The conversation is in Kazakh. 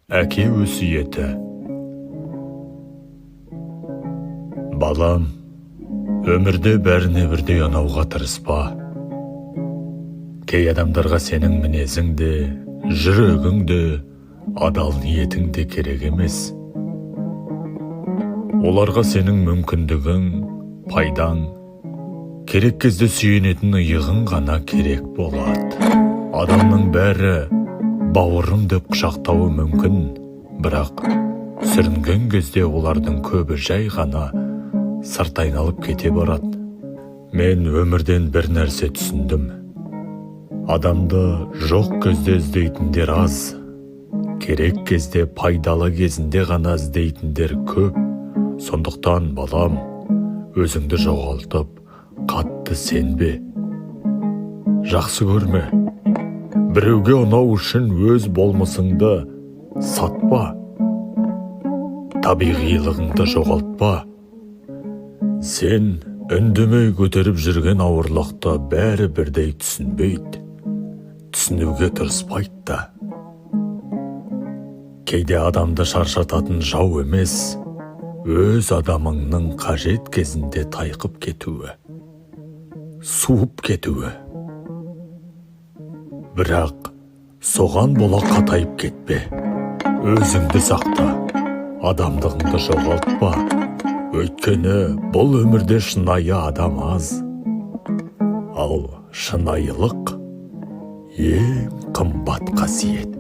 Әке өсиеті. Балам, өмірде бәріне бірдей ұнауға тырыспа. Кей адамдарға сенің мінезің де, жүрегің де, адал ниетің де керек емес. Оларға сенің мүмкіндігің, пайдаң, керек кезде сүйенетін иығың ғана керек болады. Адамның бәрі бауырым деп құшақтауы мүмкін, бірақ сүрінген кезде олардың көбі жай ғана сырт айналып кете барады. Мен өмірден бір нәрсе түсіндім. Адамды жоқ кезде іздейтіндер аз, керек кезде, пайдалы кезінде ғана іздейтіндер көп. Сондықтан, балам, өзіңді жоғалтып, қатты сенбе. Жақсы көрме. Біреуге ұнау үшін өз болмысыңды сатпа. Табиғилығыңды жоғалтпа. Сен үндемей көтеріп жүрген ауырлықты бәрі бірдей түсінбейді. Түсінуге тырыспайды да. Кейде адамды шаршататын жау емес, өз адамыңның қажет кезінде тайқып кетуі, суып кетуі. Бірақ соған бола қатайып кетпе. Өзіңді сақта, адамдығыңды жоғалтпа. Өйткені бұл өмірде шынайы адам аз. Ал шынайылық ең қымбат қасиет.